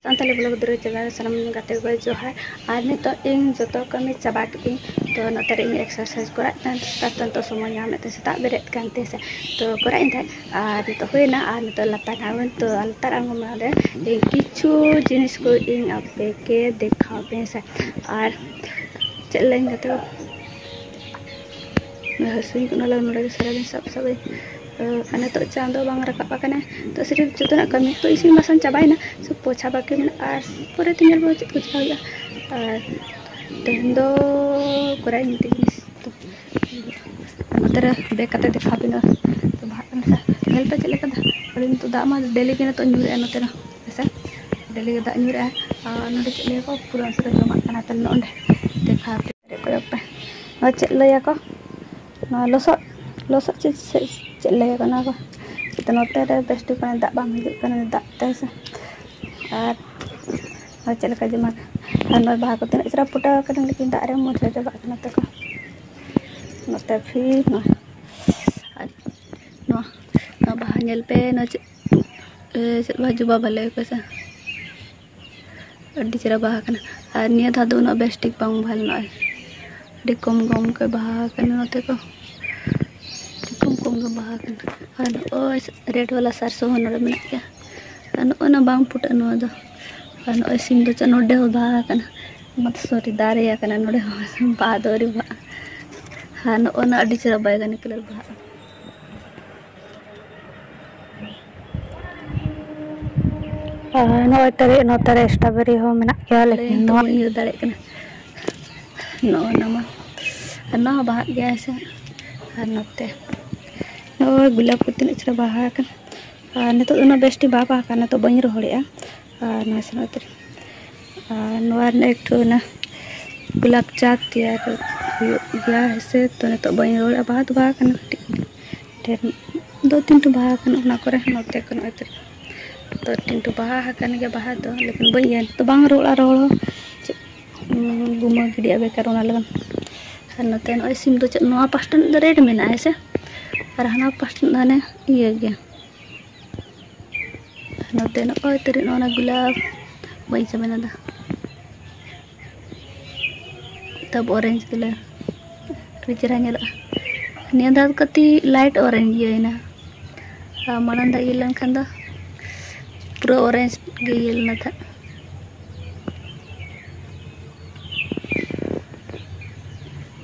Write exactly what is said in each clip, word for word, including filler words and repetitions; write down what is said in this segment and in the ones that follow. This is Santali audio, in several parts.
ᱥᱟᱱᱛᱟᱲᱤ vlog ᱫᱩᱨᱟᱹ ᱪᱟᱱᱮᱞ ᱨᱮ ᱥᱟᱱᱟᱢ ᱜᱟᱛᱮ ᱠᱚ ᱡᱚᱦᱟᱨ᱾ ᱟᱨ ᱱᱤᱛᱚᱜ ᱤᱧ ᱡᱚᱛᱚ ᱠᱟᱹᱢᱤ ᱪᱟᱵᱟ ᱠᱮᱫᱟᱹᱧ, ᱛᱚ ᱱᱚᱛᱮ ᱨᱮ ᱤᱧ exercise ᱠᱚᱨᱟᱜ ᱠᱟᱱ ᱛᱮ ᱥᱮᱛᱟᱜ ᱛᱚ ᱱᱤᱛᱚᱜ ᱥᱚᱢᱚᱭ ᱧᱟᱢᱮᱫ ᱛᱮ ᱥᱮᱛᱟᱜ ᱵᱮᱨᱮᱫ ᱠᱟᱱ ᱛᱮ ᱥᱮ ᱛᱚ ᱠᱚᱨᱟᱜ ᱤᱧ ᱛᱟᱦᱮᱸᱫ᱾ ᱟᱨ ᱱᱤᱛᱚᱜ ᱦᱩᱭᱱᱟ, ᱟᱨ ᱱᱤᱛᱚᱜ ᱞᱟᱛᱟᱨ ᱟᱬᱜᱚᱱ ᱛᱚ ᱞᱟᱛᱟᱨ ᱟᱬᱜᱚᱱ ᱢᱟᱲᱟᱝ ᱨᱮ ᱤᱧ ᱠᱤᱪᱷᱩ ᱡᱤᱱᱤᱥ ᱠᱚ ᱤᱧ ᱟᱯᱮ ᱠᱮ ᱫᱮᱠᱷᱟᱣ ᱯᱮ ᱥᱮ᱾ ᱟᱨ ᱪᱮᱫ ᱞᱟᱹᱭᱟᱹᱧ ᱜᱟᱛᱮ ᱠᱚ, ᱦᱟᱹᱥᱩᱧ ᱠᱟᱱᱟ ᱞᱟᱹᱣ ᱱᱚᱰᱮ ᱜᱮ ᱥᱟᱨᱟᱫᱤᱱ ᱥᱟᱵ ᱥᱟᱵ ᱟᱹᱧ᱾ ᱟᱨ ᱱᱤᱛᱚᱜ ᱪᱟᱸᱫᱚ ᱵᱟᱝ ᱨᱟᱠᱟᱵ ᱟᱠᱟᱱᱟ, ᱛᱚ ᱥᱤᱨᱤᱯ ᱡᱚᱛᱚᱱᱟᱜ ᱠᱟᱹᱢᱤ ᱛᱚ ᱤᱥᱤᱱ ᱵᱟᱥᱟᱝ ᱪᱟᱵᱟᱭᱮᱱᱟ, ᱥᱩᱫᱷᱩ ᱯᱳᱪᱷᱟ ᱵᱟᱹᱠᱤ ᱢᱮᱱᱟᱜᱼᱟ᱾ ᱟᱨ ᱯᱚᱨᱮ ᱛᱮ ᱧᱮᱞ ᱵᱚ ᱪᱮᱫ ᱠᱚ ᱪᱮᱠᱟ ᱦᱩᱭᱩᱜᱼᱟ᱾ ᱟᱨ ᱛᱮᱦᱮᱧ ᱫᱚ ᱠᱚᱨᱟᱣ ᱤᱧ ᱢᱤᱫᱴᱮᱡ ᱡᱤᱱᱤᱥ ᱛᱚ ᱱᱚᱛᱮ ᱨᱮ ᱵᱮᱜᱽ ᱠᱟᱛᱮ ᱫᱮᱠᱷᱟᱣ ᱵᱤᱱᱟ᱾ ᱛᱚ ᱵᱟᱦᱟᱜ ᱠᱟᱱᱟ ᱥᱮ? ᱧᱮᱞ ᱯᱮ ᱪᱮᱫ ᱞᱮᱠᱟ ᱫᱟᱜ᱾ ᱟᱹᱰᱤ ᱱᱤᱛᱚᱜ ᱫᱟᱜ ᱢᱟ ᱰᱮᱞᱤ ᱜᱮ ᱱᱤᱛᱚᱜ ᱧᱩᱨᱮᱜᱼᱟ ᱱᱚᱛᱮ ᱨᱮ, ᱦᱮᱸ ᱥᱮ? ᱰᱮᱞᱤ ᱜᱮ ᱫᱟᱜ ᱧᱩᱨᱮᱜᱼᱟ᱾ ᱟᱨ ᱱᱚᱰᱮ ᱪᱮᱫ ᱞᱟᱹᱭᱟ ᱠᱚ ᱯᱩᱨᱟᱹ ᱱᱚᱛᱮ ᱨᱮ ᱡᱚᱢᱟᱜ ᱠᱟᱱᱟ᱾ ᱛᱚ ᱱᱚᱰᱮ ᱫᱮᱠᱷᱟᱣ ᱯᱮ᱾ ᱠᱚᱭᱚᱜ ᱯᱮ᱾ ᱱᱚᱣᱟ ᱪᱮᱫ ᱞᱟᱹᱭᱟᱠᱚ? ᱱᱚᱣᱟ ᱞᱚᱥᱚᱫ, ᱞᱚᱥᱚᱫ ᱪᱮᱫ, ᱪᱮᱫ, ᱪᱮᱫ ᱞᱟᱹᱭᱟᱠᱚ ᱱᱚᱣᱟ ᱠᱚ? ᱱᱚᱛᱮ ᱨᱮ ᱵᱮᱥ ᱴᱷᱤᱠ ᱢᱟᱱᱮ ᱫᱟᱜ ᱵᱟᱝ ᱦᱤᱡᱩᱜ ᱠᱟᱱᱟ, ᱫᱟᱜ ᱛᱮ ᱥᱮ᱾ ᱟᱨ, ᱟᱨ ᱪᱮᱫ ᱞᱮᱠᱟ ᱡᱚᱢᱟ? ᱟᱨ ᱱᱚᱣᱟ ᱵᱟᱦᱟ ᱠᱚ ᱛᱤᱱᱟᱹᱜ ᱪᱮᱦᱨᱟ ᱯᱷᱩᱴᱟᱹᱣ ᱟᱠᱟᱱᱟ, ᱞᱮᱠᱤᱱ ᱫᱟᱜ ᱨᱮ ᱢᱚᱡᱽ ᱨᱮ ᱪᱟᱵᱟᱜ ᱠᱟᱱᱟ ᱛᱟᱠᱚ᱾ ᱱᱚᱛᱮ ᱯᱷᱤᱨ ᱱᱚᱣᱟ, ᱟᱨ ᱱᱚᱣᱟ, ᱱᱚᱣᱟ ᱵᱟᱦᱟ ᱧᱮᱞ ᱯᱮ, ᱱᱚᱣᱟ ᱪᱮᱫ, ᱮ, ᱪᱮᱫ ᱵᱟᱦᱟ ᱡᱚᱵᱟ ᱵᱷᱟᱞᱮ ᱠᱚ ᱥᱮ? ᱟᱹᱰᱤ ᱪᱮᱦᱨᱟ ᱵᱟᱦᱟ ᱠᱟᱱᱟ᱾ ᱟᱨ ᱱᱤᱭᱟᱹ ᱫᱷᱟᱣ ᱫᱚ ᱩᱱᱟᱹᱜ ᱵᱮᱥ ᱴᱷᱤᱠ ᱵᱟᱝ ᱵᱟᱦᱟ ᱞᱮᱱᱟ᱾ ᱟᱹᱰᱤ ᱠᱚᱢ ᱠᱚᱢ ᱜᱮ ᱵᱟᱦᱟ ᱠᱟᱱᱟ ᱱᱚᱛᱮ ᱠᱚ᱾ ᱟᱹᱰᱤ ᱠᱚᱢ ᱠᱚᱢ ᱜᱮ ᱵᱟᱦᱟ ᱠᱟᱱᱟ᱾ ᱟᱨ ᱱᱚᱜᱼᱚᱭ red ᱵᱟᱞᱟ ᱥᱟᱨᱥᱚ ᱦᱚᱸ ᱱᱚᱰᱮ ᱢᱮᱱᱟᱜ ᱜᱮᱭᱟ᱾ ᱟᱨ ᱱᱚᱜᱼᱚᱭ ᱱᱟ ᱵᱟᱝ ᱯᱷᱩᱴᱟᱹᱜᱼᱟ ᱱᱚᱣᱟ ᱫᱚ᱾ ᱟᱨ ᱱᱚᱜᱼᱚᱭ ᱥᱤᱢ ᱫᱚ ᱪᱮᱫ ᱱᱚᱰᱮ ᱦᱚᱸ ᱵᱟᱦᱟ ᱠᱟᱱᱟ᱾ ᱢᱚᱛᱞᱚᱵ, sorry, ᱫᱟᱨᱮ ᱟᱠᱟᱱᱟ ᱱᱚᱰᱮ ᱦᱚᱸ᱾ ᱵᱟᱦᱟ ᱫᱚ ᱟᱹᱣᱨᱤ ᱵᱟᱦᱟᱜᱼᱟ᱾ ᱟᱨ ᱱᱚᱜᱼᱚᱭ ᱱᱟ ᱟᱹᱰᱤ ᱪᱮᱦᱨᱟ ᱵᱟᱭᱜᱟᱱᱤ colour ᱵᱟᱦᱟᱜᱼᱟ᱾ ᱟᱨ ᱱᱚᱜᱼᱚᱭ ᱛᱟᱨᱮ, ᱱᱚᱛᱮ ᱨᱮ strawberry ᱦᱚᱸ ᱢᱮᱱᱟᱜ ᱜᱮᱭᱟ, ᱞᱮᱠᱤᱱ ᱞᱟᱹᱭ ᱱᱚᱣᱟ ᱛᱮᱵᱚᱱ ᱤᱭᱟᱹ ᱫᱟᱲᱮᱭᱟᱜ ᱠᱟᱱᱟ᱾ ᱱᱚᱜᱼᱚᱭ ᱱᱟ ᱢᱟ, ᱟᱨ ᱱᱚᱣᱟ ᱦᱚᱸ ᱵᱟᱦᱟᱜ ᱜᱮᱭᱟ ᱦᱮᱸ ᱥᱮ᱾ ᱟᱨ ᱱᱚᱛᱮ ᱱᱚᱜᱼᱚᱭ ᱜᱳᱞᱟᱯ ᱠᱚ ᱛᱤᱱᱟᱹᱜ ᱪᱮᱦᱨᱟ ᱵᱟᱦᱟ ᱟᱠᱟᱱᱟ᱾ ᱟᱨ ᱱᱤᱛᱚᱜ ᱫᱚ ᱩᱱᱟᱹᱜ ᱵᱮᱥ ᱴᱷᱤᱠ ᱵᱟᱭ ᱵᱟᱦᱟ ᱟᱠᱟᱱᱟ, ᱱᱤᱛᱚᱜ ᱵᱟᱹᱧ ᱨᱚᱦᱚᱲᱮᱜᱼᱟ᱾ ᱟᱨ ᱱᱚᱣᱟ ᱥᱮᱱᱚᱜ ᱛᱮ, ᱟᱨ ᱱᱚᱣᱟ ᱨᱮᱱᱟᱜ ᱮᱠᱴᱩ ᱚᱱᱟ ᱜᱳᱞᱟᱯ ᱪᱟ ᱛᱮᱭᱟᱨ ᱦᱩᱭᱩᱜ ᱜᱮᱭᱟ ᱦᱮᱸ ᱥᱮ᱾ ᱛᱚ ᱱᱤᱛᱚᱜ ᱵᱟᱹᱧ ᱨᱚᱦᱚᱲᱮᱜᱼᱟ, ᱵᱟᱦᱟ ᱫᱚ ᱵᱟᱦᱟ ᱠᱟᱱᱟ ᱠᱟᱹᱴᱤᱡ ᱰᱷᱮᱨ, ᱫᱩ ᱛᱤᱱ ᱴᱷᱚᱯ ᱵᱟᱦᱟ ᱠᱟᱱᱟ ᱚᱱᱟ ᱠᱚᱨᱮ᱾ ᱱᱚᱛᱮ ᱠᱚ ᱱᱚᱜᱼᱚᱭ ᱛᱚ ᱫᱩ ᱛᱤᱱ ᱴᱷᱚᱯ ᱵᱟᱦᱟ ᱟᱠᱟᱱ ᱜᱮᱭᱟ ᱵᱟᱦᱟ ᱫᱚ, ᱞᱮᱠᱤᱱ ᱵᱟᱹᱧ ᱤᱭᱟᱹ, ᱱᱤᱛᱚᱜ ᱵᱟᱝ ᱨᱚᱦᱚᱲᱟ, ᱨᱚᱦᱚᱲ ᱦᱚᱸ ᱪᱮᱫ, ᱩᱸ, ᱜᱩᱢᱟᱹ ᱜᱤᱰᱤᱭᱟᱜ ᱵᱮᱠᱟᱨ ᱚᱱᱟ ᱞᱟᱹᱜᱤᱫ᱾ ᱟᱨ ᱱᱚᱛᱮ ᱱᱚᱜᱼᱚᱭ ᱥᱤᱢ ᱫᱚ ᱪᱮᱫ ᱱᱚᱣᱟ ᱯᱟᱥᱴᱟ ᱨᱮᱱᱟᱜ ᱫᱚ red ᱢᱮᱱᱟᱜᱼᱟ ᱦᱮᱸ ᱥᱮ, ᱟᱨ ᱦᱟᱱᱟ ᱯᱟᱥᱴᱟ ᱨᱮᱱᱟᱜ ᱫᱚ ᱦᱟᱱᱮ ᱤᱭᱟᱹ ᱜᱮᱭᱟ᱾ ᱟᱨ ᱱᱚᱛᱮ ᱱᱚᱜᱼᱚᱭ ᱛᱟᱹᱨᱤ ᱱᱚᱜᱼᱚ ᱱᱟ ᱜᱳᱞᱟᱯ ᱵᱟᱹᱧ ᱥᱟᱵᱮᱱ ᱮᱫᱟ᱾ ᱛᱚᱵ orange colour, ᱟᱹᱰᱤ ᱪᱮᱦᱨᱟ ᱧᱮᱞᱚᱜᱼᱟ᱾ ᱱᱤᱭᱟᱹ ᱫᱷᱟᱣ ᱠᱟᱹᱴᱤᱡ light orange ᱤᱭᱟᱹᱭᱮᱱᱟ, ᱟᱨ ᱢᱟᱲᱟᱝ ᱫᱷᱟᱣ ᱤᱭᱟᱹ ᱞᱮᱱᱠᱷᱟᱱ ᱫᱚ ᱯᱩᱨᱟᱹ orange ᱜᱮ ᱤᱭᱟᱹ ᱞᱮᱱᱟ ᱛᱟᱦᱮᱸᱫ᱾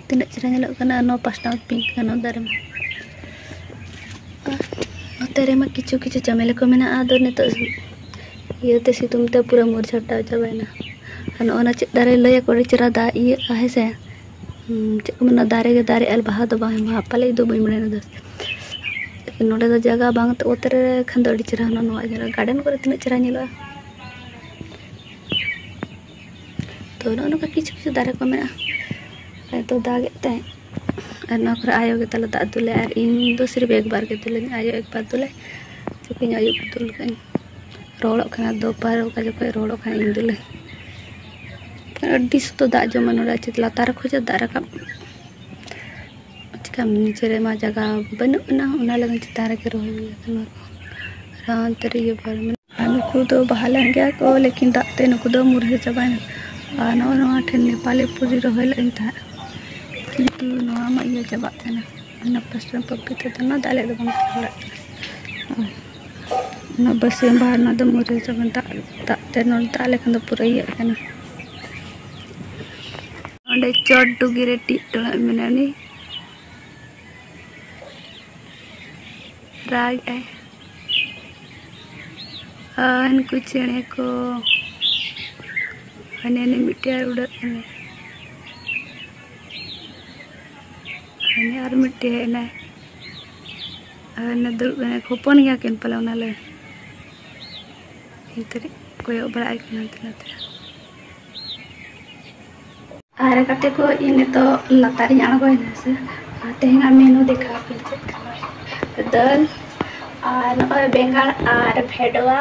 ᱛᱤᱱᱟᱹᱜ ᱪᱮᱦᱨᱟ ᱧᱮᱞᱚᱜ ᱠᱟᱱᱟ ᱱᱚᱣᱟ ᱯᱟᱥᱱᱟᱣ pink ᱠᱟᱱᱟ ᱫᱟᱨᱮ ᱢᱟ᱾ ᱱᱚᱛᱮ ᱨᱮᱢᱟ ᱠᱤᱪᱷᱩ ᱠᱤᱪᱷᱩ ᱪᱟᱢᱮᱞᱤ ᱠᱚ ᱢᱮᱱᱟᱜᱼᱟ, ᱟᱫᱚ ᱱᱤᱛᱚᱜ ᱤᱭᱟᱹᱛᱮ, ᱥᱤᱛᱩᱝ ᱛᱮ ᱯᱩᱨᱟᱹ ᱢᱩᱨᱡᱷᱟᱴᱟᱣ ᱪᱟᱵᱟᱭᱮᱱᱟ᱾ ᱟᱨ ᱱᱚᱜᱼᱚ ᱱᱟ ᱪᱮᱫ ᱫᱟᱨᱮ ᱞᱟᱹᱭᱟᱠᱚ, ᱟᱹᱰᱤ ᱪᱮᱦᱨᱟ ᱫᱟᱜ ᱤᱭᱟᱹᱜᱼᱟ, ᱦᱮᱸ ᱥᱮ? ᱦᱩᱸ, ᱪᱮᱫ ᱠᱚ ᱢᱮᱱᱟ, ᱫᱟᱨᱮ ᱜᱮ ᱫᱟᱨᱮᱜᱼᱟ, ᱵᱟᱦᱟ ᱫᱚ ᱵᱟᱝ ᱵᱟᱦᱟ, ᱯᱟᱞᱮ ᱤᱧ ᱫᱚ ᱵᱟᱹᱧ ᱵᱟᱲᱟᱭᱟ ᱚᱱᱟ ᱫᱚ᱾ ᱞᱮᱠᱤᱱ ᱱᱚᱰᱮ ᱫᱚ ᱡᱟᱭᱜᱟ ᱵᱟᱝ ᱛᱮ, ᱚᱛ ᱨᱮ ᱠᱷᱟᱱ ᱫᱚ ᱟᱹᱰᱤ ᱪᱮᱦᱨᱟ ᱦᱩᱱᱟᱹᱝ ᱱᱚᱣᱟ ᱧᱮᱞᱚᱜᱼᱟ, garden ᱠᱚᱨᱮ ᱛᱤᱱᱟᱹᱜ ᱪᱮᱦᱨᱟ ᱧᱮᱞᱚᱜᱼᱟ᱾ ᱛᱚ ᱱᱚᱜᱼᱚ ᱱᱚᱝᱠᱟ ᱠᱤᱪᱷᱩ ᱠᱤᱪᱷᱩ ᱫᱟᱨᱮ ᱠᱚ ᱢᱮᱱᱟᱜᱼᱟ᱾ ᱦᱚᱭᱛᱳ ᱫᱟᱜᱮᱫ ᱛᱟᱦᱮᱸᱫ, ᱟᱨ ᱱᱚᱣᱟ ᱠᱚᱨᱮ ᱟᱭᱳ ᱜᱮ ᱛᱟᱞᱮ ᱫᱟᱜ ᱫᱩᱞᱟᱭ, ᱟᱨ ᱤᱧ ᱫᱚ ᱥᱤᱨᱯ ᱮᱠᱵᱟᱨ ᱜᱮ ᱫᱩᱞᱟᱹᱧ, ᱟᱭᱳ ᱮᱠᱵᱟᱨ ᱫᱩᱞᱟᱭ, ᱛᱤᱠᱤᱱ ᱟᱹᱭᱩᱵ ᱫᱩᱞ ᱠᱟᱜ ᱟᱹᱧ᱾ ᱨᱚᱦᱚᱲᱚᱜ ᱠᱷᱟᱱ ᱫᱚ ᱯᱟᱨ ᱚᱠᱟ ᱡᱚᱠᱷᱚᱡ ᱨᱚᱦᱚᱲᱚᱜ ᱠᱷᱟᱱ ᱤᱧ ᱫᱩᱞᱟᱹᱧ᱾ ᱟᱹᱰᱤ ᱥᱚᱠᱛᱚ ᱫᱟᱜ ᱡᱚᱢᱟ ᱱᱚᱰᱮ, ᱪᱮᱫ ᱞᱟᱛᱟᱨ ᱠᱷᱚᱡᱟᱜ ᱫᱟᱜ ᱨᱟᱠᱟᱵ᱾ ᱪᱤᱠᱟᱹᱢ, ᱱᱤᱡᱮ ᱨᱮᱢᱟ ᱡᱟᱭᱜᱟ ᱵᱟᱹᱱᱩᱜ ᱟᱱᱟ, ᱚᱱᱟ ᱞᱟᱹᱜᱤᱫ ᱪᱮᱛᱟᱱ ᱨᱮᱜᱮ ᱨᱚᱦᱚᱭ ᱦᱩᱭ ᱟᱠᱟᱱᱟ᱾ ᱟᱨ ᱦᱟᱱᱛᱮ ᱨᱮ ᱤᱭᱟᱹ ᱵᱟᱨ ᱢᱮᱱᱟᱜᱼᱟ᱾ ᱟᱨ ᱱᱩᱠᱩ ᱫᱚ ᱵᱟᱦᱟ ᱞᱮᱱ ᱜᱮᱭᱟ ᱠᱚ, ᱞᱮᱠᱤᱱ ᱫᱟᱜ ᱛᱮ ᱱᱩᱠᱩ ᱫᱚ ᱢᱩᱨᱦᱟᱹ ᱪᱟᱵᱟᱭᱮᱱᱟ᱾ ᱟᱨ ᱱᱚᱜᱼᱚ ᱱᱚᱣᱟ ᱴᱷᱮᱱ ᱱᱮᱯᱟᱞᱤ ᱯᱩᱨᱤ ᱨᱚᱦᱚᱭ ᱞᱮᱫ ᱟᱹᱧ ᱛᱟᱦᱮᱸᱫ, ᱠᱤᱱᱛᱩ ᱱᱚᱣᱟ ᱢᱟ ᱤᱭᱟᱹ ᱪᱟᱵᱟᱜ ᱠᱟᱱᱟ᱾ ᱚᱱᱟ ᱯᱟᱥᱱᱟ ᱯᱟᱯᱤ ᱛᱮᱫᱚ ᱚᱱᱟ ᱫᱟᱜ ᱞᱮ ᱫᱚ ᱵᱟᱝ ᱯᱟᱲᱟᱜ ᱠᱟᱱᱟ᱾ ᱚᱱᱟ ᱵᱟᱹᱥᱭᱟᱹᱢ ᱵᱟᱦᱟ, ᱚᱱᱟ ᱫᱚ ᱢᱩᱨᱦᱟᱹ ᱪᱟᱵᱟᱭᱮᱱᱟ, ᱫᱟᱜ, ᱫᱟᱜ ᱛᱮ ᱱᱚᱰᱮ ᱫᱟᱜ ᱞᱮᱠᱷᱟᱱ ᱫᱚ ᱯᱩᱨᱟᱹ ᱤᱭᱟᱹᱜ ᱠᱟᱱᱟ᱾ ᱚᱸᱰᱮ ᱪᱚᱴ ᱰᱩᱜᱤ ᱨᱮ ᱴᱤᱜ ᱴᱚᱲᱟᱜ ᱢᱮᱱᱟᱜᱼᱟ, ᱩᱱᱤ ᱨᱟᱜᱽ ᱟᱭ᱾ ᱟᱨ ᱩᱱᱠᱩ ᱪᱮᱬᱮ ᱠᱚ, ᱦᱟᱱᱮ ᱦᱟᱱᱮ ᱢᱤᱫᱴᱮᱱ ᱩᱰᱟᱹᱜ ᱠᱟᱱᱟᱭ, ᱦᱟᱱᱮ ᱟᱨ ᱢᱤᱫᱴᱮᱱ ᱦᱮᱡ ᱮᱱᱟᱭ, ᱟᱨ ᱦᱟᱱᱮ ᱫᱩᱲᱩᱵ ᱠᱟᱱᱟᱭ, ᱦᱚᱯᱚᱱ ᱜᱮᱭᱟ ᱠᱤᱱ ᱯᱟᱞᱮ ᱚᱱᱟ ᱞᱟᱹᱭ᱾ ᱤᱧ ᱛᱟᱹᱨᱤᱡ ᱠᱚᱭᱚᱜ ᱵᱟᱲᱟᱜ ᱠᱟᱱᱟ ᱦᱟᱱᱛᱮ ᱱᱟᱛᱮ᱾ ᱟᱨ ᱜᱟᱛᱮ ᱠᱚ, ᱤᱧ ᱱᱤᱛᱚᱜ ᱞᱟᱛᱟᱨ ᱤᱧ ᱟᱬᱜᱚᱭᱮᱱᱟ ᱥᱮ, ᱟᱨ ᱛᱮᱦᱮᱧᱟᱜ menu ᱫᱮᱠᱷᱟᱣ ᱟᱯᱮ ᱪᱮᱫ ᱠᱟᱱᱟ᱾ ᱫᱟᱹᱞ ᱟᱨ ᱱᱚᱜᱼᱚᱭ ᱵᱮᱸᱜᱟᱲ ᱟᱨ ᱵᱷᱮᱰᱣᱟ,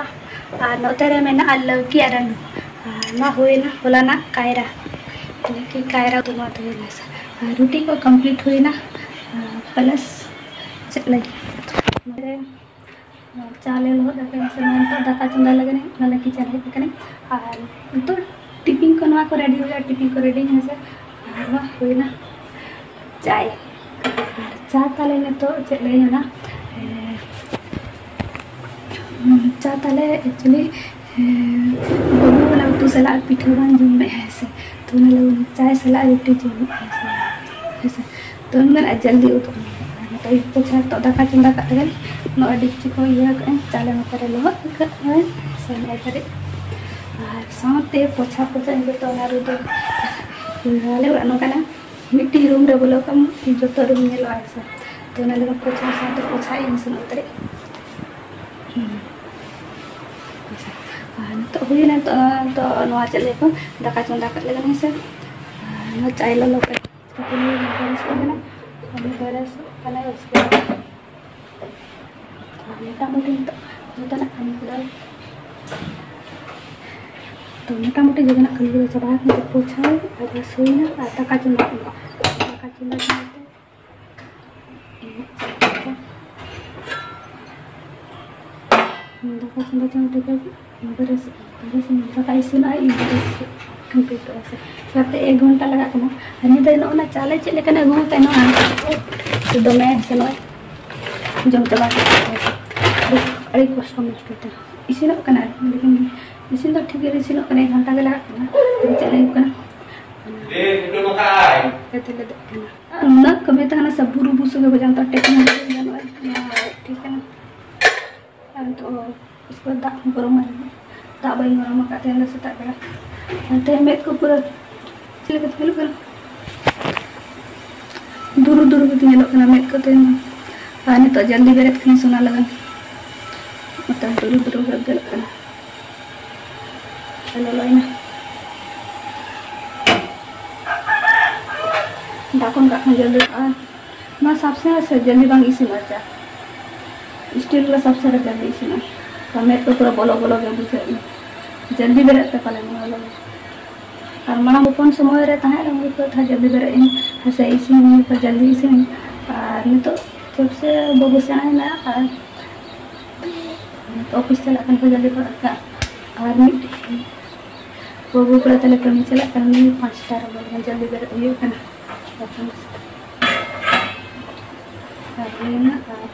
ᱟᱨ ᱱᱚᱛᱮ ᱨᱮ ᱢᱮᱱᱟᱜᱼᱟ ᱞᱟᱹᱣᱠᱤ ᱟᱨ ᱟᱹᱞᱩ, ᱟᱨ ᱱᱚᱣᱟ ᱦᱩᱭᱱᱟ ᱦᱚᱞᱟᱱᱟᱜ ᱠᱟᱭᱨᱟ, ᱭᱟᱱᱤ ᱠᱤ ᱠᱟᱭᱨᱟ ᱩᱛᱩ ᱱᱚᱣᱟ ᱫᱚ ᱦᱩᱭᱱᱟ ᱥᱮ, ᱟᱨ ᱨᱩᱴᱤ ᱠᱚ complete ᱦᱩᱭᱱᱟ, ᱟᱨ plus ᱪᱮᱫ ᱞᱟᱹᱜᱤᱫ ᱱᱚᱰᱮ ᱪᱟ ᱞᱮ ᱞᱚᱦᱚᱫ ᱟᱠᱟᱫᱟ ᱥᱮ ᱱᱤᱛᱚᱜ ᱫᱟᱠᱟ ᱪᱚᱸᱫᱟ ᱞᱟᱹᱜᱤᱫ ᱚᱱᱟ ᱞᱟᱹᱜᱤᱫ ᱪᱟ ᱦᱮᱡ ᱟᱠᱟᱱᱟ᱾ ᱟᱨ ᱱᱤᱛᱚᱜ ᱴᱤᱯᱤᱱ ᱠᱚ, ᱱᱚᱣᱟ ᱠᱚ ᱨᱮᱰᱤ ᱦᱩᱭᱩᱜᱼᱟ, ᱴᱤᱯᱤᱱ ᱠᱚ ᱨᱮᱰᱤ ᱦᱮᱸ ᱥᱮ᱾ ᱟᱨ ᱢᱟ ᱦᱩᱭᱱᱟ ᱪᱟᱭ᱾ ᱟᱨ ᱪᱟ ᱛᱟᱞᱮ ᱱᱤᱛᱚᱜ ᱪᱮᱫ ᱞᱮ ᱧᱩᱭᱟ? ᱮ, ᱪᱟ ᱛᱟᱞᱮ actually, ᱮ, ᱵᱟᱹᱵᱩ ᱚᱱᱟ ᱩᱛᱩ ᱥᱟᱞᱟᱜ ᱯᱤᱴᱷᱟᱹ ᱵᱟᱝ ᱡᱚᱢ ᱢᱮ ᱦᱮᱸ ᱥᱮ᱾ ᱛᱚ ᱚᱱᱟ ᱞᱟᱹᱜᱤᱫ ᱪᱟᱭ ᱥᱟᱞᱟᱜ ᱨᱩᱴᱤ ᱡᱚᱢ ᱢᱮ ᱦᱮᱸ ᱥᱮ᱾ ᱦᱮᱸ ᱥᱮ᱾ ᱛᱚ ᱤᱧ ᱢᱮᱱᱟ ᱡᱚᱞᱫᱤ ᱩᱛᱩ᱾ ᱱᱤᱛᱚᱜ ᱯᱚᱪᱷᱟ ᱱᱤᱛᱚᱜ ᱫᱟᱠᱟ ᱪᱚᱸᱫᱟ ᱠᱟᱜ ᱛᱮᱜᱮ ᱱᱚᱜᱼᱚᱭ ᱰᱮᱠᱪᱤ ᱠᱚ ᱤᱭᱟᱹ ᱠᱟᱜᱼᱟᱹᱧ, ᱪᱟᱞᱮ ᱱᱚᱛᱮ ᱨᱮ ᱞᱚᱦᱚᱫ ᱠᱟᱜ ᱟᱹᱧ ᱥᱮ ᱱᱚᱜᱼᱚᱭ ᱠᱟᱹᱴᱤᱡ᱾ ᱟᱨ ᱥᱟᱶᱛᱮ ᱯᱚᱪᱷᱟ ᱯᱚᱪᱷᱟ ᱤᱧ ᱡᱚᱛᱚ ᱚᱱᱟ ᱨᱩᱴᱤ ᱟᱞᱮ ᱚᱲᱟᱜ ᱱᱚᱝᱠᱟᱱᱟ᱾ ᱢᱤᱫᱴᱤᱡ ᱨᱩᱢ ᱨᱮ ᱵᱚᱞᱚ ᱠᱟᱜ ᱢᱮ, ᱡᱚᱛᱚ ᱨᱩᱢ ᱧᱮᱞᱚᱜᱼᱟ ᱦᱮᱸ ᱥᱮ᱾ ᱛᱚ ᱚᱱᱟ ᱞᱟᱹᱜᱤᱫ ᱯᱚᱪᱷᱟ ᱥᱟᱶᱛᱮ ᱯᱚᱪᱷᱟ ᱤᱧ ᱥᱮᱱᱚᱜ ᱛᱟᱹᱨᱤᱡ᱾ ᱦᱩᱸ᱾ ᱟᱪᱪᱷᱟ᱾ ᱟᱨ ᱱᱤᱛᱚᱜ ᱦᱩᱭᱱᱟ, ᱱᱤᱛᱚᱜ, ᱱᱤᱛᱚᱜ ᱱᱚᱣᱟ ᱪᱮᱫ ᱞᱟᱹᱭᱟᱠᱚ, ᱫᱟᱠᱟ ᱪᱚᱸᱫᱟ ᱠᱟᱜ ᱞᱟᱹᱜᱤᱫ ᱦᱮᱸ ᱥᱮ᱾ ᱟᱨ ᱱᱚᱣᱟ ᱪᱟᱭ ᱞᱚᱞᱚ ᱠᱟᱜ ᱠᱟᱹᱴᱤᱡ ᱵᱮᱨᱮᱥᱚᱜ ᱠᱟᱱᱟ, ᱩᱱᱤ ᱵᱮᱨᱮᱥᱚᱜ ᱠᱟᱱᱟᱭ, ᱩᱥᱠᱮ ᱵᱟᱫ ᱢᱚᱴᱟᱢᱩᱴᱤ ᱱᱤᱛᱚᱜ ᱡᱚᱛᱚᱱᱟᱜ ᱠᱟᱹᱢᱤ ᱠᱚᱫᱚ, ᱛᱚ ᱢᱚᱴᱟᱢᱩᱴᱤ ᱡᱚᱛᱚᱱᱟᱜ ᱠᱟᱹᱢᱤ ᱠᱚᱫᱚ ᱪᱟᱵᱟ ᱟᱠᱟᱱᱟ᱾ ᱯᱳᱪᱷᱟᱣ ᱟᱨ ᱵᱟᱥ ᱦᱩᱭᱱᱟ ᱟᱨ ᱫᱟᱠᱟ ᱪᱚᱸᱫᱟ ᱦᱩᱭᱩᱜᱼᱟ᱾ ᱫᱟᱠᱟ ᱪᱚᱸᱫᱟ ᱪᱚᱸᱫᱟ ᱛᱮ ᱫᱟᱠᱟ ᱪᱚᱸᱫᱟ ᱪᱚᱸᱫᱟ ᱛᱮᱜᱮ ᱵᱮᱨᱮᱥ, ᱵᱮᱨᱮᱥ ᱫᱟᱠᱟ ᱤᱥᱤᱱᱚᱜᱼᱟ, ᱤᱧ ᱵᱮᱨᱮᱥ ᱠᱚᱢᱯᱞᱤᱴᱚᱜᱼᱟ ᱥᱮ᱾ ᱪᱤᱠᱟᱹᱛᱮ ᱮᱠ ᱜᱷᱚᱱᱴᱟ ᱞᱟᱜᱟᱜ ᱠᱟᱱᱟ᱾ ᱟᱨ ᱱᱤᱛᱚᱜ ᱱᱚᱜᱼᱚ ᱱᱟ ᱪᱟᱣᱞᱮ ᱪᱮᱫ ᱞᱮᱠᱟᱱᱟᱜ ᱟᱹᱜᱩ ᱟᱠᱟᱫ ᱱᱚᱣᱟ ᱫᱚᱢᱮ ᱥᱮ ᱱᱚᱜᱼᱚᱭ ᱡᱚᱢ ᱪᱟᱵᱟ ᱠᱮᱫᱟ᱾ ᱟᱹᱰᱤ, ᱟᱹᱰᱤ ᱠᱚᱥᱴᱚ ᱢᱩᱥᱠᱤᱞ ᱛᱮ ᱤᱥᱤᱱᱚᱜ ᱠᱟᱱᱟ, ᱞᱮᱠᱤᱱ ᱤᱥᱤᱱ ᱫᱚ ᱴᱷᱤᱠ ᱜᱮ ᱤᱥᱤᱱᱚᱜ ᱠᱟᱱᱟ, ᱮᱠ ᱜᱷᱚᱱᱴᱟ ᱜᱮ ᱞᱟᱜᱟᱜ ᱠᱟᱱᱟ᱾ ᱪᱮᱫ ᱞᱮ ᱦᱩᱭᱩᱜ ᱠᱟᱱᱟ? ᱮ, ᱯᱷᱳᱴᱳ ᱵᱟᱠᱷᱟᱡ᱾ ᱡᱟᱛᱮ ᱞᱮ ᱫᱮᱡ ᱠᱟᱱᱟ᱾ ᱟᱨ ᱩᱱᱟᱹᱜ ᱠᱟᱹᱢᱤ ᱛᱟᱦᱮᱱᱟ ᱥᱮ ᱵᱩᱨᱩ ᱵᱩᱥᱩ ᱜᱮ ᱵᱟᱡᱟᱣ ᱛᱟᱢ, ᱴᱮᱠᱱᱤᱠ ᱜᱟᱱᱚᱜᱼᱟ᱾ ᱴᱷᱤᱠ ᱠᱟᱱᱟ᱾ ᱟᱨ ᱱᱤᱛᱚᱜ ᱤᱥᱠᱩᱞ ᱫᱟᱜ ᱦᱚᱸ ᱜᱚᱨᱚᱢ ᱟᱭ᱾ ᱫᱟᱜ ᱵᱟᱹᱧ ᱜᱚᱨᱚᱢ ᱟᱠᱟᱫ ᱛᱟᱦᱮᱸ ᱫᱚ ᱥᱮᱛᱟᱜ ᱵᱮᱲᱟ᱾ ᱚᱱᱛᱮ ᱢᱮᱫ ᱠᱚ ᱯᱩᱨᱟᱹ ᱪᱮᱫ ᱞᱮᱠᱟ ᱧᱮᱞᱚᱜ ᱠᱟᱱᱟ? ᱫᱩᱨᱩ ᱫᱩᱨᱩ ᱜᱮ ᱧᱮᱞᱚᱜ ᱠᱟᱱᱟ ᱢᱮᱫ ᱠᱚ ᱛᱮᱦᱮᱧ ᱫᱚ᱾ ᱟᱨ ᱱᱤᱛᱚᱜ ᱡᱚᱞᱫᱤ ᱵᱮᱨᱮᱫ ᱠᱟᱹᱱᱟᱹᱧ ᱥᱳᱱᱟ ᱞᱟᱜᱟᱱ᱾ ᱱᱤᱛᱚᱜ ᱫᱩᱨᱩ ᱫᱩᱨᱩ ᱜᱮ ᱧᱮᱞᱚᱜ ᱠᱟᱱᱟ᱾ ᱞᱚᱞᱚᱭᱮᱱᱟ᱾ ᱫᱟᱜ ᱠᱚ ᱚᱱᱠᱟ ᱠᱷᱟᱱ ᱡᱚᱞᱫᱤ ᱟᱨ ᱱᱚᱣᱟ ᱥᱟᱵᱥᱮ ᱥᱮ ᱡᱚᱞᱫᱤ ᱵᱟᱝ ᱤᱥᱤᱱᱚᱜᱼᱟ ᱪᱟ᱾ ᱥᱴᱤᱞ ᱨᱮ ᱥᱟᱵᱥᱮ ᱨᱮ ᱡᱚᱞᱫᱤ ᱤᱥᱤᱱᱚᱜᱼᱟ᱾ ᱛᱚ ᱢᱮᱫ ᱠᱚ ᱯᱩᱨᱟᱹ ᱵᱚᱞᱚ ᱵᱚᱞᱚ ᱜᱮ ᱵᱩᱡᱷᱟᱹᱜ ᱠᱟᱱᱟ᱾ ᱡᱚᱞᱫᱤ ᱵᱮᱨᱮᱫ ᱯᱮ ᱯᱟᱞᱮ ᱱᱚᱣᱟ ᱞᱟᱹᱜᱤᱫ᱾ ᱟᱨ ᱢᱟᱲᱟᱝ ᱦᱚᱯᱚᱱ ᱥᱚᱢᱚᱭ ᱨᱮ ᱛᱟᱦᱮᱸ ᱞᱮᱱ ᱜᱮᱠᱚ ᱛᱟᱦᱮᱸ ᱡᱚᱞᱫᱤ ᱵᱮᱨᱮᱫ ᱤᱧ, ᱥᱮ ᱤᱥᱤᱱ ᱤᱧ, ᱡᱚᱞᱫᱤ ᱤᱥᱤᱱ ᱤᱧ᱾ ᱟᱨ ᱱᱤᱛᱚᱜ ᱡᱚᱵ ᱥᱮ ᱵᱟᱹᱵᱩ ᱥᱮᱬᱟᱭᱮᱱᱟ ᱟᱨ ᱚᱯᱷᱤᱥ ᱪᱟᱞᱟᱜ ᱠᱟᱱ ᱠᱚ ᱡᱚᱞᱫᱤ ᱠᱚ ᱨᱟᱠᱟᱵ᱾ ᱟᱨ ᱢᱤᱫᱴᱮᱱ ᱵᱟᱹᱵᱩ ᱠᱚᱲᱟ ᱛᱟᱞᱮ ᱠᱟᱹᱢᱤ ᱪᱟᱞᱟᱜ ᱠᱟᱱᱟ, ᱩᱱᱤ ᱯᱟᱸᱪᱴᱟ ᱨᱮ ᱵᱚᱞᱚᱱᱟ, ᱡᱚᱞᱫᱤ ᱵᱮᱨᱮᱫ ᱦᱩᱭᱩᱜ ᱠᱟᱱᱟ᱾ ᱛᱚᱠᱷᱚᱱ ᱟᱨ ᱦᱩᱭᱱᱟ᱾ ᱟᱨ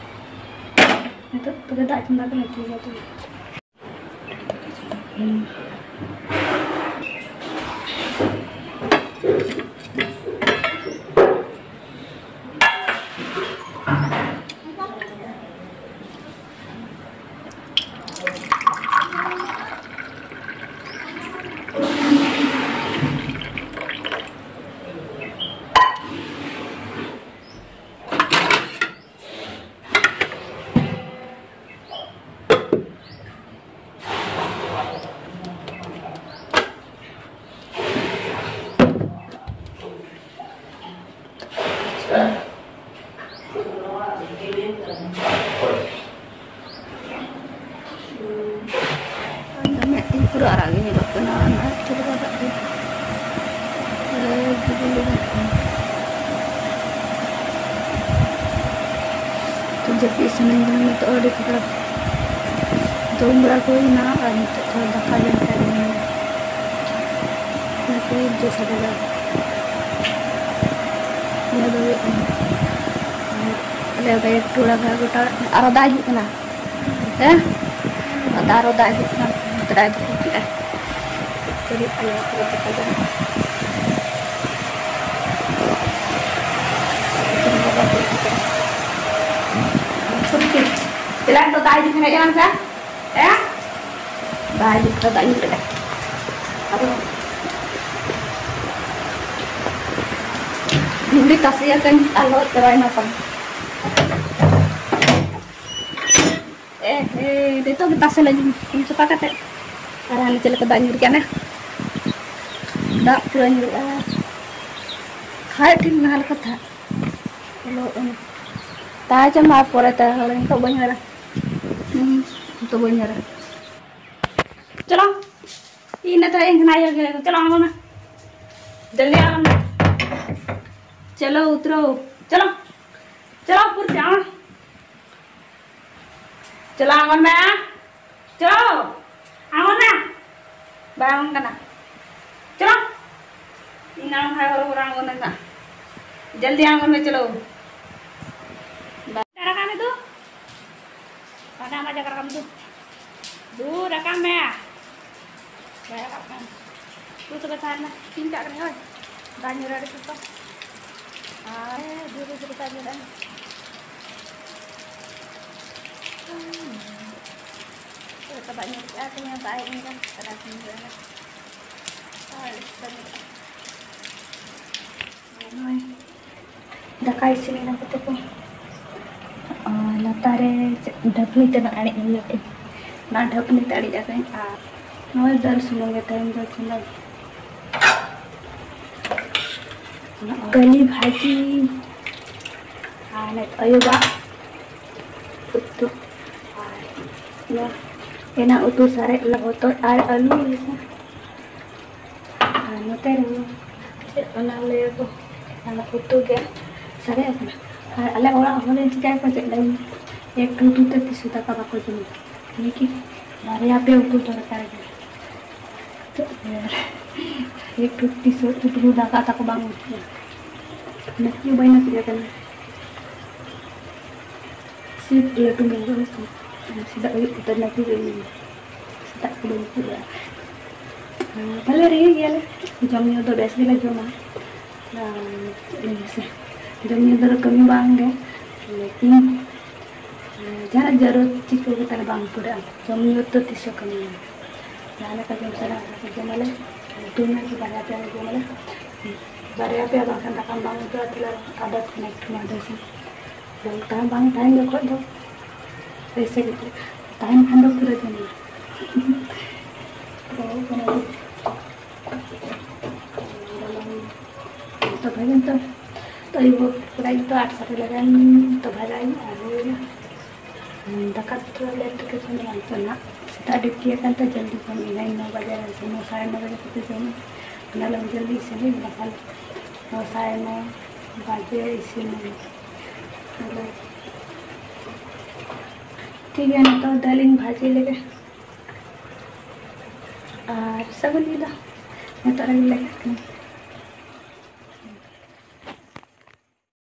ᱱᱤᱛᱚᱜ ᱛᱚᱵᱮ ᱫᱟᱜ ᱪᱚᱸᱫᱟ ᱠᱟᱱᱟ, ᱴᱷᱤᱠ ᱜᱮᱭᱟ ᱛᱚᱵᱮ᱾ ᱢᱮᱫ ᱛᱤᱧ ᱯᱩᱨᱟᱹ ᱟᱨᱟᱜ ᱜᱮ ᱧᱮᱞᱚᱜ ᱠᱟᱱᱟ, ᱚᱱᱟ ᱪᱮᱫ ᱞᱮᱠᱟ ᱫᱟᱜ ᱫᱚ᱾ ᱟᱨᱮ ᱵᱩᱵᱩᱞ ᱞᱮᱫᱟ᱾ ᱛᱚ ᱡᱟᱹᱯᱤᱫ ᱥᱟᱱᱟᱧ ᱠᱟᱱᱟ ᱱᱤᱛᱚᱜ ᱟᱹᱰᱤ ᱠᱷᱟᱨᱟᱯ᱾ ᱡᱚᱢ ᱵᱟᱲᱟ ᱠᱚ ᱦᱩᱭᱱᱟ ᱟᱨ ᱱᱤᱛᱚᱜ ᱫᱚ ᱫᱟᱠᱟ ᱡᱚᱢ ᱴᱟᱭᱤᱢ ᱦᱩᱭᱱᱟ᱾ ᱚᱱᱟᱛᱮ ᱡᱚ ᱥᱟᱰᱮ ᱫᱟ᱾ ᱱᱤᱭᱟᱹ ᱫᱚ ᱦᱩᱭᱩᱜ ᱠᱟᱱᱟ᱾ ᱟᱞᱮ ᱫᱚ ᱮᱠᱴᱩ ᱚᱲᱟᱜ ᱜᱚᱴᱟ ᱟᱨᱚ ᱫᱟᱜ ᱦᱤᱡᱩᱜ ᱠᱟᱱᱟ᱾ ᱦᱮᱸ? ᱟᱫᱚ ᱟᱨᱚ ᱫᱟᱜ ᱦᱤᱡᱩᱜ ᱠᱟᱱᱟ, ᱱᱚᱛᱮ ᱫᱟᱜ ᱫᱚ ᱠᱮᱫᱟ᱾ ᱪᱟᱹᱞᱩᱜ ᱠᱟᱱᱟ, ᱯᱩᱨᱟᱹ ᱯᱟᱛᱟ ᱫᱚ᱾ ᱪᱮᱞᱟᱝ ᱫᱚ ᱫᱟᱜ ᱦᱤᱡᱩᱜ ᱠᱟᱱᱟ, ᱪᱮᱞᱟᱝ ᱥᱮ? ᱦᱮᱸ? ᱫᱟᱜ ᱦᱤᱡᱩᱜ ᱠᱟᱱᱟ, ᱫᱟᱜ ᱧᱩ ᱠᱮᱫᱟ᱾ ᱟᱫᱚ ᱞᱩᱜᱽᱲᱤ ᱛᱟᱥᱮᱭᱟᱠᱟᱧ ᱟᱨ ᱞᱚᱦᱚᱫ ᱪᱟᱵᱟᱭᱮᱱᱟ ᱛᱟᱢ᱾ ᱮ, ᱮ, ᱱᱤᱛᱚᱜ ᱜᱮ ᱛᱟᱥᱮ ᱞᱟᱹᱜᱤᱫ ᱩᱢ ᱥᱟᱯᱷᱟ ᱠᱟᱛᱮ᱾ ᱟᱨ ᱦᱟᱱᱮ ᱪᱮᱫ ᱞᱮᱠᱟ ᱫᱟᱜ ᱧᱩᱨ ᱠᱟᱱᱟ, ᱫᱟᱜ ᱯᱩᱨᱟᱹ ᱧᱩᱨᱩᱜᱼᱟ᱾ ᱠᱷᱟᱡ ᱴᱷᱤᱠ ᱱᱟᱦᱟᱜ ᱞᱮᱠᱟ ᱛᱟᱦᱮᱸᱫ᱾ ᱪᱚᱞᱚ, ᱛᱟᱦᱮᱸ ᱪᱚ ᱢᱟ, ᱯᱚᱨᱮ ᱛᱮ ᱦᱚᱲ, ᱱᱤᱛᱚᱜ ᱵᱟᱹᱧ ᱦᱚᱲᱟ᱾ ᱦᱩᱸ, ᱱᱤᱛᱚᱜ ᱵᱟᱹᱧ ᱦᱚᱲᱟ᱾ ᱪᱚᱞᱚ, ᱤᱧ ᱱᱤᱛᱚᱜ ᱤᱧ ᱠᱷᱚᱱᱟᱜ ᱤᱭᱟᱹ ᱜᱮ, ᱪᱚᱞᱚ ᱟᱬᱜᱚᱱ ᱢᱮ᱾ ᱡᱚᱞᱫᱤ ᱟᱬᱜᱚᱱ ᱢᱮ᱾ ᱪᱚᱞᱚ, ᱩᱛᱨᱟᱹᱣ᱾ ᱪᱚᱞᱚ, ᱪᱚᱞᱚ, ᱯᱩᱨ ᱡᱟᱶᱟ᱾ ᱪᱟᱞᱟᱣ ᱟᱠᱟᱱ ᱢᱮ᱾ ᱪᱚ, ᱟᱬᱜᱚᱱᱟ᱾ ᱵᱟᱭ ᱟᱬᱜᱚᱱ ᱠᱟᱱᱟ᱾ ᱪᱚ, ᱤᱧ ᱟᱬᱜᱚᱱ ᱠᱷᱟᱡ ᱦᱚᱨᱚ ᱦᱚᱨᱚ ᱟᱬᱜᱚᱱ ᱢᱮ ᱱᱟᱜ᱾ ᱡᱚᱞᱫᱤ ᱟᱬᱜᱚᱱ ᱢᱮ, ᱪᱚᱞᱚ᱾ ᱵᱟ-, ᱨᱟᱠᱟᱵ ᱢᱮ ᱫᱩ᱾ ᱯᱟᱴᱟ ᱢᱟ ᱡᱟᱭᱜᱟ ᱨᱟᱠᱟᱵ ᱢᱮ ᱫᱩ᱾ ᱫᱩ, ᱨᱟᱠᱟᱵ ᱢᱮ᱾ ᱵᱟᱭ ᱨᱟᱠᱟᱵ ᱠᱟᱱᱟ᱾ ᱫᱩ ᱛᱚᱵᱮ ᱛᱟᱦᱮᱱ ᱢᱮ᱾ ᱤᱧ ᱪᱟᱜ ᱠᱟᱹᱱᱟᱹᱧ, ᱦᱳᱭ᱾ ᱫᱟᱜ ᱧᱩᱨ ᱟᱹᱰᱤ ᱥᱚᱠᱛᱚ᱾ ᱟᱨ ᱫᱷᱤᱨᱮ ᱫᱷᱤᱨᱮ ᱫᱟᱜ ᱧᱩᱨ ᱟᱹᱰᱤ᱾ ᱪᱮᱫ ᱞᱮᱠᱟ ᱫᱟᱜ ᱧᱩᱨ ᱠᱮᱜᱼᱟ, ᱛᱮᱦᱮᱧ ᱫᱟᱜ ᱦᱮᱡ ᱮᱱ ᱜᱮᱭᱟ, ᱛᱟᱨᱟᱥᱤᱧ ᱵᱮᱲᱟ᱾ ᱟᱨ ᱫᱟᱜ ᱧᱩᱨ ᱠᱮᱜᱼᱟ᱾ ᱱᱚᱜᱼᱚᱭ ᱫᱟᱠᱟ ᱤᱥᱤᱱ ᱮᱱᱟ ᱠᱚᱛᱮ ᱠᱚ᱾ ᱟᱨ ᱞᱟᱛᱟᱨ ᱨᱮ ᱪᱮᱫ ᱰᱷᱟᱹᱯᱱᱤ ᱛᱮ ᱫᱟᱜ ᱟᱲᱮᱡ ᱦᱩᱭᱩᱜ ᱛᱤᱧ᱾ ᱚᱱᱟ ᱰᱷᱟᱹᱯᱱᱤ ᱛᱮ ᱟᱲᱮᱡ ᱟᱠᱟᱫᱟᱹᱧ᱾ ᱟᱨ ᱱᱚᱜᱼᱚᱭ ᱫᱟᱹᱞ ᱥᱩᱱᱩᱢ ᱜᱮ ᱛᱮᱦᱮᱧ ᱫᱚ ᱪᱚᱸᱫᱟ᱾ ᱠᱟᱹᱞᱤ ᱵᱷᱟᱹᱡᱤ ᱟᱨ ᱱᱤᱛ ᱟᱹᱭᱩᱵᱟᱜ ᱩᱛᱩ᱾ ᱟᱨ ᱱᱚᱣᱟ ᱮᱱᱟᱝ ᱩᱛᱩ ᱥᱟᱨᱮᱡ ᱞᱮ ᱦᱚᱛᱚᱫ ᱟᱨ ᱟᱹᱞᱩ ᱢᱮᱥᱟ᱾ ᱟᱨ ᱱᱚᱛᱮ ᱨᱮᱦᱚᱸ ᱪᱮᱫ ᱚᱱᱟ ᱞᱟᱹᱭᱟᱠᱚ, ᱚᱱᱟ ᱩᱛᱩ ᱜᱮ ᱥᱟᱨᱮᱡ ᱟᱠᱟᱱᱟ᱾ ᱟᱨ ᱟᱞᱮ ᱚᱲᱟᱜ ᱦᱚᱲ ᱨᱮᱱ ᱪᱤᱠᱟᱹᱭᱟᱠᱚ ᱪᱮᱫ ᱞᱟᱹᱭ ᱢᱮ, ᱮᱠ ᱩᱛᱩ ᱛᱮ ᱛᱤᱥ ᱦᱚᱸ ᱫᱟᱠᱟ ᱵᱟᱠᱚ ᱡᱚᱢᱟ, ᱞᱮᱠᱤᱱ ᱵᱟᱨᱭᱟ ᱯᱮ ᱩᱛᱩ ᱫᱚᱨᱠᱟᱨ ᱜᱮ᱾ ᱛᱚ ᱟᱨ ᱮᱠ ᱩᱛᱩ ᱛᱤᱥ ᱦᱚᱸ ᱩᱛᱩ ᱫᱟᱠᱟ ᱛᱟᱠᱚ ᱵᱟᱝ ᱩᱛᱩᱜᱼᱟ᱾ ᱱᱟᱹᱠᱤ ᱵᱟᱭ ᱱᱟᱹᱠᱤ ᱟᱠᱟᱱᱟ᱾ ᱥᱤᱵ ᱞᱟᱹᱴᱩ ᱢᱮᱱᱟᱜᱼᱟ, ᱥᱮᱛᱟᱜ ᱟᱹᱭᱩᱵ ᱩᱛᱟᱹᱨ ᱱᱟᱹᱠᱤ ᱜᱮ ᱢᱮᱱᱟᱜᱼᱟ᱾ ᱥᱮᱛᱟᱜ ᱠᱷᱚᱱ ᱩᱛᱩ ᱞᱮᱜᱼᱟ᱾ ᱵᱷᱟᱞᱮ ᱨᱮᱸᱜᱮᱡ ᱜᱮᱭᱟᱞᱮ, ᱡᱚᱢ ᱧᱩ ᱫᱚ ᱵᱮᱥ ᱜᱮᱞᱮ ᱡᱚᱢᱟ᱾ ᱟᱨ ᱪᱮᱫ ᱤᱧ ᱞᱟᱹᱭᱟ ᱥᱮ, ᱡᱚᱢ ᱧᱩ ᱫᱚ ᱠᱟᱹᱢᱤ ᱵᱟᱝ ᱜᱮ, ᱞᱮᱠᱤᱱ ᱡᱟᱦᱟᱱᱟᱜ ᱡᱟᱹᱨᱩᱲ ᱪᱤᱡᱽ ᱠᱚᱜᱮ ᱛᱟᱞᱮ ᱵᱟᱝ ᱯᱩᱨᱟᱹᱜᱼᱟ᱾ ᱡᱚᱢ ᱧᱩ ᱫᱚ ᱛᱤᱥ ᱦᱚᱸ ᱠᱟᱹᱢᱤ ᱵᱟᱝ᱾ ᱡᱟᱦᱟᱸ ᱞᱮᱠᱟ ᱡᱚᱢ ᱥᱟᱱᱟ ᱚᱱᱟ ᱠᱚ ᱡᱚᱢᱟᱞᱮ, ᱩᱛᱩ ᱢᱮ ᱠᱤ ᱵᱟᱨᱭᱟ ᱯᱮᱭᱟ ᱡᱚᱢᱟᱞᱮ, ᱵᱟᱨᱭᱟ ᱯᱮᱭᱟ ᱵᱟᱝᱠᱷᱟᱱ ᱫᱟᱠᱟ ᱵᱟᱝ ᱩᱛᱩ ᱟᱨ ᱛᱟᱦᱞᱮ ᱟᱫᱚ ᱠᱷᱟᱱᱮᱠ ᱴᱷᱩᱢᱟ ᱫᱚ ᱤᱥᱤᱱ᱾ ᱵᱟᱝ ᱛᱟᱦᱮᱸ, ᱵᱟᱝ ᱛᱟᱦᱮᱱ ᱡᱚᱠᱷᱚᱡ ᱫᱚ ᱮᱭᱥᱮ ᱜᱮ, ᱛᱟᱦᱮᱱ ᱠᱷᱟᱱ ᱫᱚ ᱯᱩᱨᱟᱹ ᱡᱚᱢ ᱢᱮ᱾ ᱛᱚ ᱵᱷᱟᱜᱮ ᱛᱚ, ᱛᱚ ᱟᱹᱭᱩᱵ ᱠᱚᱲᱟ ᱜᱤᱫᱽᱨᱟᱹ ᱟᱴ ᱥᱟᱲᱮ ᱞᱟᱜᱟᱣ ᱛᱚ ᱵᱷᱟᱜᱟᱭ ᱟᱨ ᱫᱟᱠᱟ ᱛᱚ ᱞᱮᱴ ᱛᱮᱜᱮ ᱡᱚᱢ ᱦᱩᱭᱩᱜᱼᱟ᱾ ᱛᱚ ᱱᱟᱜ ᱥᱮᱛᱟᱜ ᱰᱤᱭᱩᱴᱤ ᱟᱠᱟᱱ ᱛᱮ ᱡᱚᱞᱫᱤ ᱡᱚᱢ ᱦᱩᱭᱩᱜᱼᱟ, ᱱᱚ ᱵᱟᱡᱮ ᱥᱮ ᱱᱚ ᱥᱟᱲᱮ ᱱᱚ ᱵᱟᱡᱮ ᱠᱚᱛᱮ ᱡᱚᱢ ᱦᱩᱭᱩᱜᱼᱟ᱾ ᱚᱱᱟ ᱞᱟᱹᱜᱤᱫ ᱡᱚᱞᱫᱤ ᱤᱥᱤᱱ ᱦᱩᱭᱩᱜᱼᱟ, ᱵᱟᱠᱷᱟᱱ ᱱᱚ ᱥᱟᱲᱮ ᱱᱚ ᱵᱟᱡᱮ ᱤᱥᱤᱱ ᱦᱩᱭᱩᱜᱼᱟ᱾ ᱟᱫᱚ ᱴᱷᱤᱠ ᱜᱮᱭᱟ, ᱱᱤᱛᱚᱜ ᱫᱟᱹᱞ ᱤᱧ ᱵᱷᱟᱡᱤ ᱞᱮᱜᱮ᱾ ᱛᱟᱵᱚᱱ ᱱᱤᱭᱟᱹ ᱫᱚ ᱱᱤᱛᱚᱜ ᱨᱮᱜᱮ ᱞᱮ ᱠᱟᱹᱢᱤ᱾